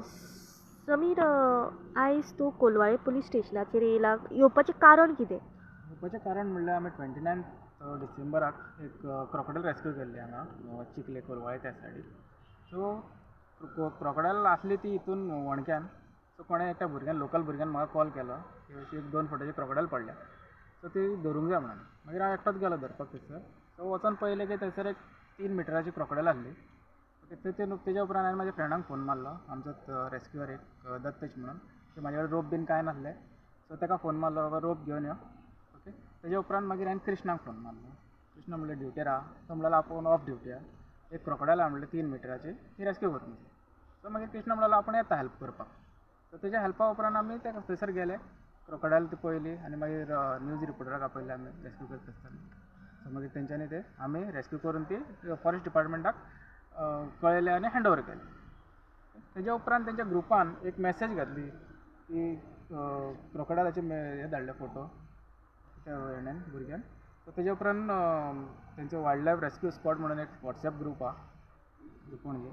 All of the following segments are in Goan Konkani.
समीर, आयज तूं कोलवाळे पुलीस स्टेशनाचेर येयला, येवपाचें कारण कितें? येवपाचें कारण म्हणल्यार आमी 29 डिसेंबराक एक क्रोकोडायल रेस्क्यू केल्ली हांगा चिखले कोलवाळे त्या सायडीक. सो क्रोकोडायल आसली ती हितून वणक्यान. सो कोणें एकट्या भुरग्यान, लोकल भुरग्यान म्हाका कॉल केलो की अशी एक 2 फुटाची क्रोकोडायल पडल्या, सो ती धरूंक जाय म्हणून. मागीर हांव एकटोच गेलो धरपाक थंयसर. सो वचोन पळयलें की थंयसर एक 3 मिटराची क्रोकोडायल आसली. तेच्या उपरांत हांवें म्हाज्या फ्रेंडाक फोन मारलो, आमचो रेस्क्यूअर एक दत्तेश म्हणून. सो म्हाजे कडेन रोप बीन कांय नासलें, सो ताका फोन मारलो, बाबा रोप घेवन यो. ओके, तेज्या उपरांत मागीर हांवें कृष्णाक फोन मारलो. कृष्णा म्हणलें ड्युटेर आहा, तो म्हणलो आपूण ऑफ ड्युटी आहा, एक क्रोकोडायल आहा म्हणलें 3 मिटराची, ती रेस्क्यू करूंक जाय. सो मागीर कृष्णा म्हणलो आपूण येता हेल्प करपाक. सो तेज्या हेल्पा उपरांत आमी ते थंयसर गेले, क्रोकोडायल ती पळयली आनी मागीर न्यूज रिपोर्टराक आपयले आमी रेस्क्यू करता आसतना. सो मागीर तेंच्यांनी ते आमी रेस्क्यू करून ती फॉरेस्ट डिपार्टमेंटाक कळयलें आनी हँड ओवर केलें. तेज्या उपरांत तेंच्या ग्रुपान एक मॅसेज घातली की क्रोकोडायलाचे हे धाडले फोटो त्या हेणेन भुरग्यान. सो तेज्या उपरांत तेंचो वायल्ड लायफ रेस्क्यू स्क्वॉड म्हणून एक वॉट्सएप ग्रूप आहा पणजे,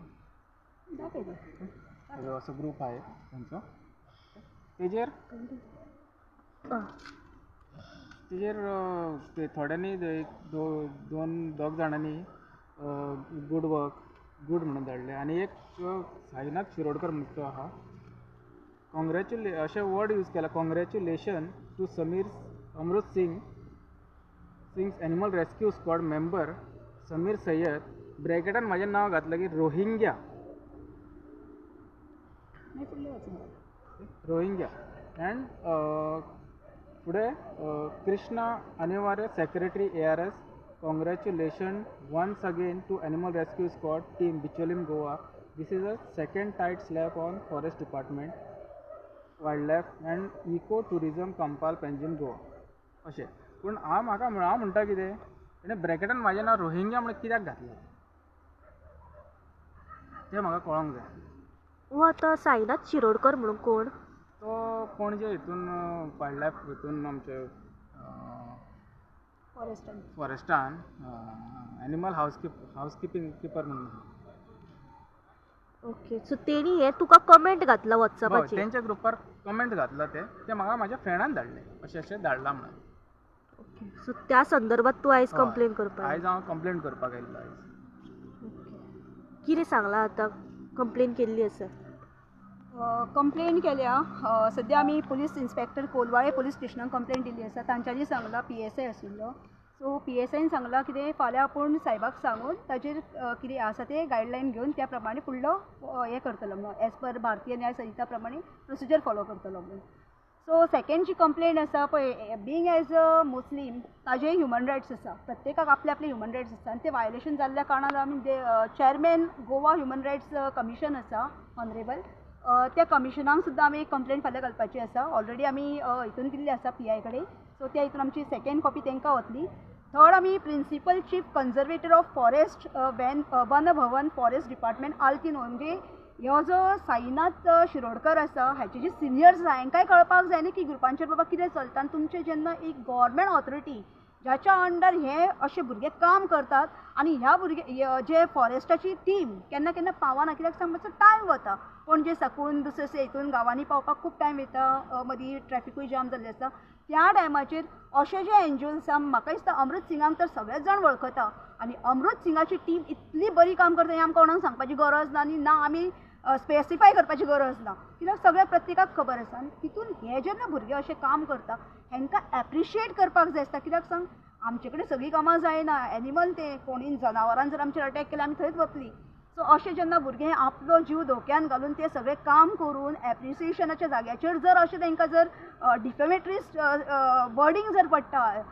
तेजो असो ग्रूप आहा एक तेंचो. तेजेर तेजेर ते थोड्यांनी एक दोन दोग जाणांनी गूड वर्क गूड म्हणून धाडलें आनी एक साईनाथ शिरोडकर म्हणून तो आहा, अशें वर्ड यूज केला, congratulation to Sameer Amrit Singh Singh's animal rescue squad member Sameer Sayyed, ब्रॅकेटान म्हाजें नांव घातलां की रोहिंग्या, रोहिंग्या. एंड फुडें कृष्णा अनिवार्य secretary A R S, congratulation once again to animal rescue squad team Bicholim Goa. This is a second tight slap on forest department, wild life and eco tourism Campal Panjim Goa. अशें. पूण हांव म्हाका हांव म्हणटा कितें, तेणें ब्रॅकेटान म्हाजें नांव रोहिंग्या म्हणून कित्याक घातलें तें म्हाका कळोंक जाय. हो आतां साईनाथ शिरोडकर म्हणून कोण? तो पणजे हितून वायल्ड लायफ हितून आमचे फॉरेस्टान एनिमल हावस किपर म्हणून. ओके, सो तेणी हें तुका कमेंट घातला वॉट्सएपाचेर? तेंच्या ग्रुपार कमेंट घातला, ते म्हाका म्हाज्या फ्रेंडान धाडले, अशें अशें धाडलां म्हणून. ओके, सो त्या संदर्भात तूं आयज कंप्लेन करपाक? आयज हांव कंप्लेन करपाक आयिल्लो आयज. कितें सांगलां आतां कंप्लेन केल्ली आसा? कंप्लेन केल्या. सद्या आमी पुलीस इन्स्पेक्टर कोलवाळे पुलीस स्टेशनाक कंप्लेन दिल्ली आसा. तांच्यांनी सांगलां, पी एस I आशिल्लो, सो पी एस आयन सांगलां कितें फाल्यां आपूण सायबाक सांगून ताजेर कितें आसा तें गायडलायन घेवन त्या प्रमाणे फुडलो हें करतलो म्हणून, एज पर भारतीय न्याय संहिता प्रमाणे प्रोसिजर फॉलो करतलो म्हणून. सो सेकेंड जी कंप्लेन आसा पळय, बींग एज अ मुस्लीम ताजेय ह्युमन रायट्स आसा, प्रत्येकाक आपले आपले ह्युमन रायट्स आसता आनी ते वायलेशन जाल्ल्या कारणान आमी chairman Goa human rights commission आसा ऑनरेबल, त्या कमिशनाक सुद्दां आमी एक कंप्लेन फाल्यां घालपाची आसा. ऑलरेडी आमी हितून दिल्ली आसा पी I कडेन, सो त्या हितून आमची सेकेंड कॉपी तांकां वतली. थर्ड आमी principal chief conservator of forest Van Bhavan forest department आल्तिनो, म्हणजे ह्यो जो साईनाथ शिरोडकर आसा हाचे जे सिनियर्स आसा हांकांय कळपाक जाय न्ही की ग्रुपांचेर बाबा कितें चलता. आनी तुमचें जेन्ना एक गव्हर्मेंट ऑथॉरिटी ज्याच्या अंडर हे अशे भुरगे काम करतात आनी ह्या भुरगे जे फॉरेस्टाची टीम केन्ना केन्ना पावना, कित्याक सांग मातसो टायम वता, पणजे साकून दुसरे हितून गांवांनी पावपाक खूब टायम वयता, मदीं ट्रॅफिकूय जाम जाल्लें आसता. त्या टायमाचेर अशे जे एन जी ओज आसा, म्हाका दिसता अमृत सिंगाक तर सगळेच जाण वळखता आनी अमृत सिंगाची टीम इतली बरी काम करता हें आमकां कोणाक सांगपाची गरज ना आनी ना आमी स्पेसिफाय करपाची गरज ना, कित्याक सगळ्या प्रत्येकाक खबर आसा. आनी तितून हे जेन्ना भुरगे अशें काम करता हेंकां एप्रिशिएट करपाक जाय आसता, कित्याक सांग आमचे कडेन सगळीं कामां जायना, एनिमल ते कोणी जनावरान जर आमचेर अटॅक केल्यार आमी थंयच वतलीं. सो अशें जेन्ना भुरगे आपलो जीव धोक्यान घालून ते सगळें काम करून एप्रिसिएशनाच्या जाग्याचेर जर अशें तांकां जर डिफेमेटरी वर्डींग जर पडटा,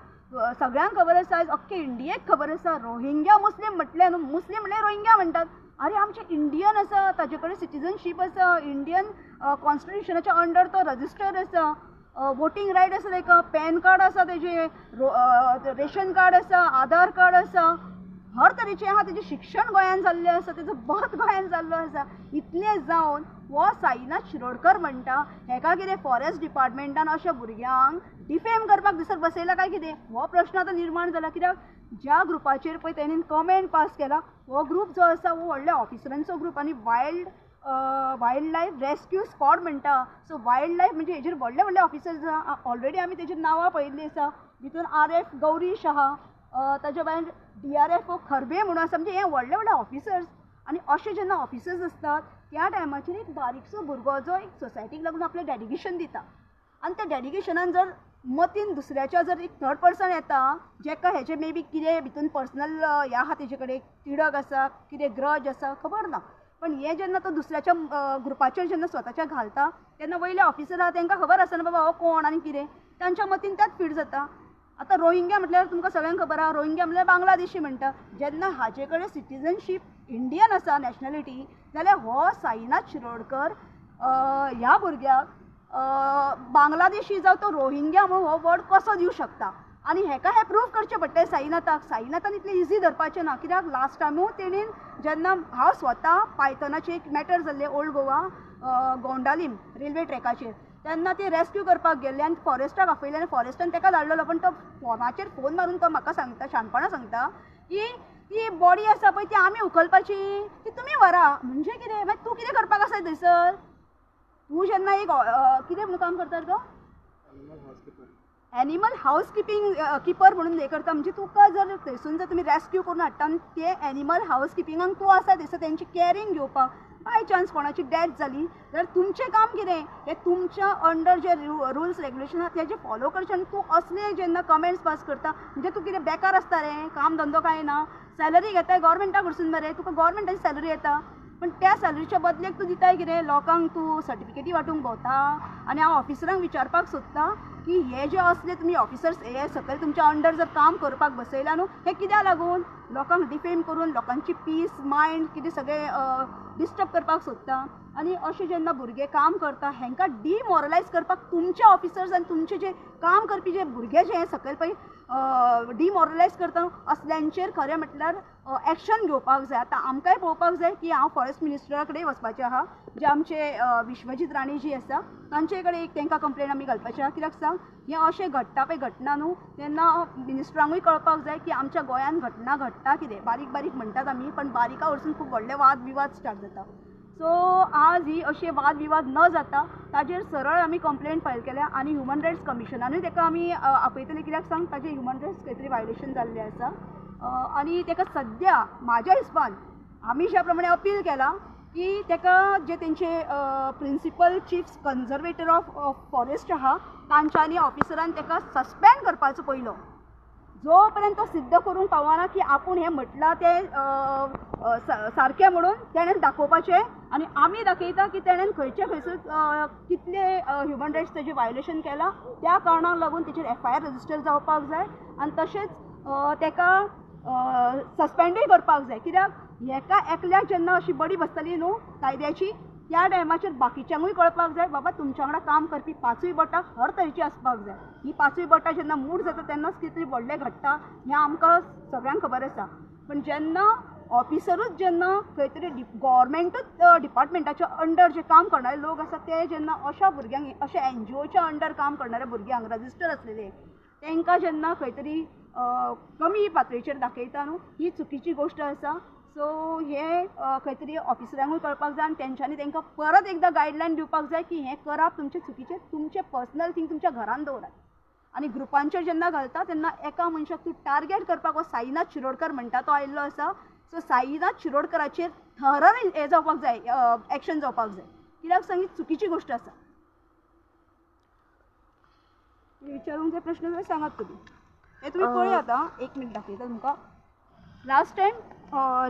सगळ्यांक खबर आसा, आयज अख्खे इंडियेक खबर आसा, रोहिंग्या मुस्लीम म्हटलें न्हू, मुस्लीम म्हणल्यार रोहिंग्या म्हणटात. आरे आमचे इंडियन आसा, ताजे कडेन सिटीजनशीप आसा, इंडियन कॉन्स्टिट्युशनाच्या अंडर तो रजिस्टर्ड आसा, वोटींग रायट आसा ताका, पॅन कार्ड आसा तेजें, रेशन कार्ड आसा, आधार कार्ड आसा, हर तरेचें आहा. तेजें शिक्षण गोंयान जाल्लें आसा, तेजो बर्थ गोंयान जाल्लो आसा. इतलें जावन हो साईनाथ शिरोडकर म्हणटा हेका कितें फॉरेस्ट डिपार्टमेंटान अशा भुरग्यांक डिफेम करपाक दिसत बसयला काय कितें, हो प्रश्न आतां निर्माण जाला. कित्याक ज्या ग्रुपाचेर पळय तेणेन कमेंट पास केला हो ग्रूप जो आसा हो व्हडल्या ऑफिसरांचो ग्रूप आनी wild wild life rescue squad म्हणटा. सो वायल्ड लायफ म्हणजे हेजेर व्हडले व्हडले ऑफिसर्स आसा, ऑलरेडी आमी तेजेर नांवां पळयल्लीं आसा. भितून RF Gaurish आहा, ताच्या भायर DRFO Kharbe म्हणून आसा. म्हणजे हे व्हडले व्हडले ऑफिसर्स. आनी अशे जेन्ना ऑफिसर्स आसतात त्या टायमाचेर एक बारीकसो भुरगो जो एक सोसायटीक लागून आपलें डेडिकेशन दिता आनी त्या डेडिकेशनान जर मतीन दुसऱ्याच्या जर एक थर्ड पर्सन येता जेका हेजे मे बी कितें भितून पर्सनल हें आहा, तेजे कडेन तिडक आसा, कितें ग्रज आसा, खबर ना, पण हें जेन्ना तो दुसऱ्याच्या ग्रुपाचेर जेन्ना स्वताच्या घालता तेन्ना वयले ऑफिसर आहा तेंकां खबर आसना बाबा हो कोण आनी कितें, तांच्या मतीन त्याच फीट जाता. आतां रोहिंग्या म्हटल्यार तुमकां सगळ्यांक खबर आहा, रोहिंग्या म्हटल्यार बांगलादेशी म्हणटा. जेन्ना हाजे कडेन सिटीजनशीप इंडियन आसा नॅशनलिटी, जाल्यार हो साईनाथ शिरोडकर ह्या भुरग्याक बांगलादेशी जावं तो रोहिंग्या म्हणून हो वर्ड कसो दिवं शकता? आनी हेका हें प्रूव करचें पडटलें साईनाथाक. साईनाथान इतलें इजी धरपाचें ना, कित्याक लास्ट टायमूय तेणेन जेन्ना हांव स्वता पायथनाचें एक मॅटर जाल्लें ओल्ड गोवा गोंडालीम रेल्वे ट्रॅकाचेर, तेन्ना ते रेस्क्यू करपाक गेल्ले आनी फॉरेस्टाक आपयले आनी फॉरेस्टान तेका धाडलेलो. पण तो फोनाचेर फोन मारून तो म्हाका सांगता, शाणपणां सांगता की ती बॉडी आसा पळय ती आमी उखलपाची, ती तुमी व्हरा. म्हणजे कितें मागीर तूं कितें करपाक आसा थंयसर? तूं जेन्ना एक कितें म्हणून काम करता तो एनिमल हावस किपींग किपर म्हणून हें करता, म्हणजे तुका जर थंयसून जर तुमी रेस्क्यू करून हाडटा आनी ते एनिमल हावस किपिंगाक तूं आसा थंयसर तेंची कॅरींग घेवपाक, बाय चान्स कोणाची डॅथ जाली जाल्यार तुमचें काम कितें? हें तुमच्या अंडर जे रुल्स रेगुलेशन आसा तेजे फॉलो करचें. आनी तूं असले जेन्ना कमेंट्स पास करता म्हणजे तूं कितें बेकार आसता रे? काम धंदो कांय ना, सॅलरी घेताय गोवोरमेंटा कडसून मरे, तुका गोवोरमेंटाची सॅलरी येता, पण त्या सॅलरीच्या बदलेक तूं दिताय कितें? लोकांक तूं सर्टिफिकेटी वांटूंक भोंवता. आनी हांव ऑफिसरांक विचारपाक सोदतां की हे जे असले तुमी ऑफिसर्स हे सकयल तुमच्या अंडर जर काम करपाक बसयला न्हू, हें कित्याक लागून? लोकांक डिफेम करून लोकांची पीस मायंड कितें सगळें डिस्टर्ब करपाक सोदता. आनी अशें जेन्ना भुरगे काम करता हेंकां डिमोरलायज करपाक तुमचे ऑफिसर्स आनी तुमचे जे काम करपी जे भुरगे जे सकयल पळय डिमोरलायज करता, असल्यांचेर खरें म्हटल्यार एक्शन घेवपाक जाय. आतां आमकांय पळोवपाक जाय की हांव फॉरेस्ट मिनिस्टरा कडेन वचपाचें आहा, जे आमचे विश्वजीत राणे जी आसा तांचे कडेन एक तांकां कंप्लेन आमी घालपाचें आहा. कित्याक सांग, हें अशें घडटा पळय घटना न्हू, तेन्ना मिनिस्टरांकूय कळपाक जाय की आमच्या गोंयांत घटना घडटा कितें. बारीक बारीक म्हणटात आमी, पण बारीका वरसून खूब व्हडले वाद विवाद स्टार्ट जाता. सो आज ही अशे वाद विवाद न जाता ताजेर सरळ आमी कंप्लेन फायल केल्या आनी ह्युमन रायट्स कमिशनानूय ताका आमी आपयतले. कित्याक सांग, ताजें ह्युमन रायट्स खंय तरी वायलेशन जाल्लें आसा. आनी ताका सद्या म्हाज्या हिसपान आमी ज्या प्रमाणे अपील केलां की ताका जे तेंचे principal chief conservator of forest आहा तांच्यांनी ऑफिसरान ताका सस्पेंड करपाचो पयलो, जो पर्यंत तो सिद्ध करूंक पावना की आपूण हें म्हटलां तें सारकें म्हणून तेणें दाखोवपाचें. आनी आमी दाखयता की तेणें खंयचे खंयसर कितले ह्युमन रायट्स तेजें वायलेशन केलां, त्या कारणाक लागून तेचेर FIR register जावपाक जाय आनी तशेंच तेका सस्पेंडूय करपाक जाय. कित्याक हेका एकल्याक जेन्ना अशी बडी बसतली न्हू कायद्याची, त्या टायमाचेर बाकीच्यांकूय कळपाक जाय बाबा तुमच्या वांगडा काम करपी पांचूय बोटां हर तरेची आसपाक जाय. ही पांचूय बोटां जेन्ना मूड जाता तेन्नाच कितें तरी व्हडलें घडटा हें आमकां सगळ्यांक खबर आसा. पण जेन्ना ऑफिसरूच जेन्ना खंय तरी गोवोरमेंटूच डिपार्टमेंटाच्या अंडर जे काम करणारे लोक आसा ते जेन्ना अशा भुरग्यांक अशा NGOच्या अंडर काम करणाऱ्या भुरग्यांक रजिस्टर आसलेले तांकां जेन्ना खंय तरी कमी पातळीचेर दाखयता न्हू, ही चुकीची गोश्ट आसा. सो हें खंय तरी ऑफिसरांकूय कळपाक जाय आनी तेंच्यांनी तांकां परत एकदां गायडलायन दिवपाक जाय की हें करप तुमचें चुकीचें, तुमचें पर्सनल थींग तुमच्या घरान दवरात. आनी ग्रुपांचेर जेन्ना घालता तेन्ना एका मनशाक तूं टार्गेट करपाक हो साईनाथ शिरोडकर म्हणटा तो आयिल्लो आसा. सो साईनाथ शिरोडकराचेर थरर हें जावपाक जाय, एक्शन जावपाक जाय. कित्याक सांग, ही चुकीची गोश्ट आसा. विचारूंक जाय प्रश्न जाल्यार सांगात तुमी. हें तुमी पळयात आं, एक मिनट दाखयता तुमकां. लास्ट टायम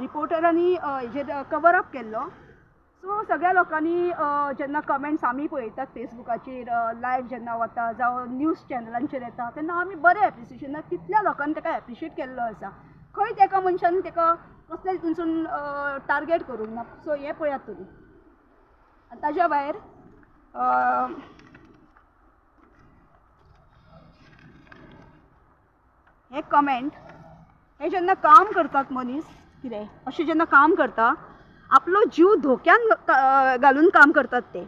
रिपोर्टरांनी हेजेर कवर अप केल्लो. सो सगळ्या लोकांनी जेन्ना कमेंट्स आमी पळयतात फेसबुकाचेर लायव जेन्ना वता जावं न्यूज चॅनलांचेर येता तेन्ना आमी बरें एप्रिसिएशन कितल्या लोकांनी ताका एप्रिशिएट केल्लो आसा. खंयच एका मनशान ताका कसल्या हितूनसून टार्गेट करूंक ना. सो हें पळयात तुमी. आनी ताज्या भायर हे कमेंट हे जेन्ना काम करतात मनीस कितें अशें जेन्ना काम करता आपलो जीव धोक्यान घालून काम करतात ते.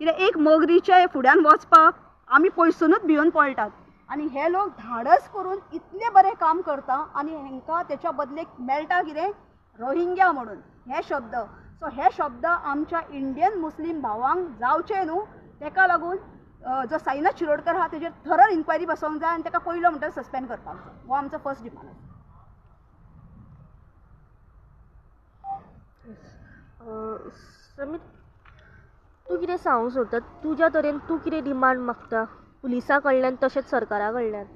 कित्याक एक मगरीच्या फुड्यान वचपाक आमी पयसुनूच भिवन पळटात आनी हे लोक धाडस करून इतलें बरें काम करता आनी हेंकां तेच्या बदलेक मेळटा कितें? रोहिंग्या म्हणून हे शब्द. सो हे शब्द आमच्या इंडियन मुस्लीम भावांक जावचे न्हू, तेका लागून जो साईनाथ शिरोडकर आहा तेजेर थरर इन्क्वायरी बसोवंक जाय आनी तेका पयलो म्हणटा सस्पेंड करपाक जाय. हो आमचो फर्स्ट डिमांड आसा. समीर, तूं कितें सांगूंक सोदता? तुज्या तरेन तूं कितें डिमांड मागता पुलिसां कडल्यान तशेंच सरकारा कडल्यान?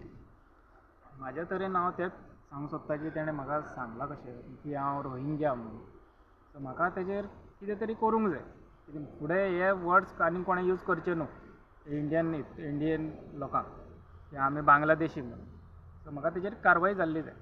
म्हाज्या तरेन हांव तेंच सांगूंक सोदता की तेणें म्हाका सांगलां कशें की हांव रोहिंग्या म्हणून. सो म्हाका तेजेर कितें तरी करूंक जाय. फुडें हे वर्ड्स आनी कोणें यूज करचे न्हू इंडियन इंडियन लोकांक की आमी बांगलादेशी म्हणून. सो म्हाका तेजेर कारवाय जाल्ली जाय.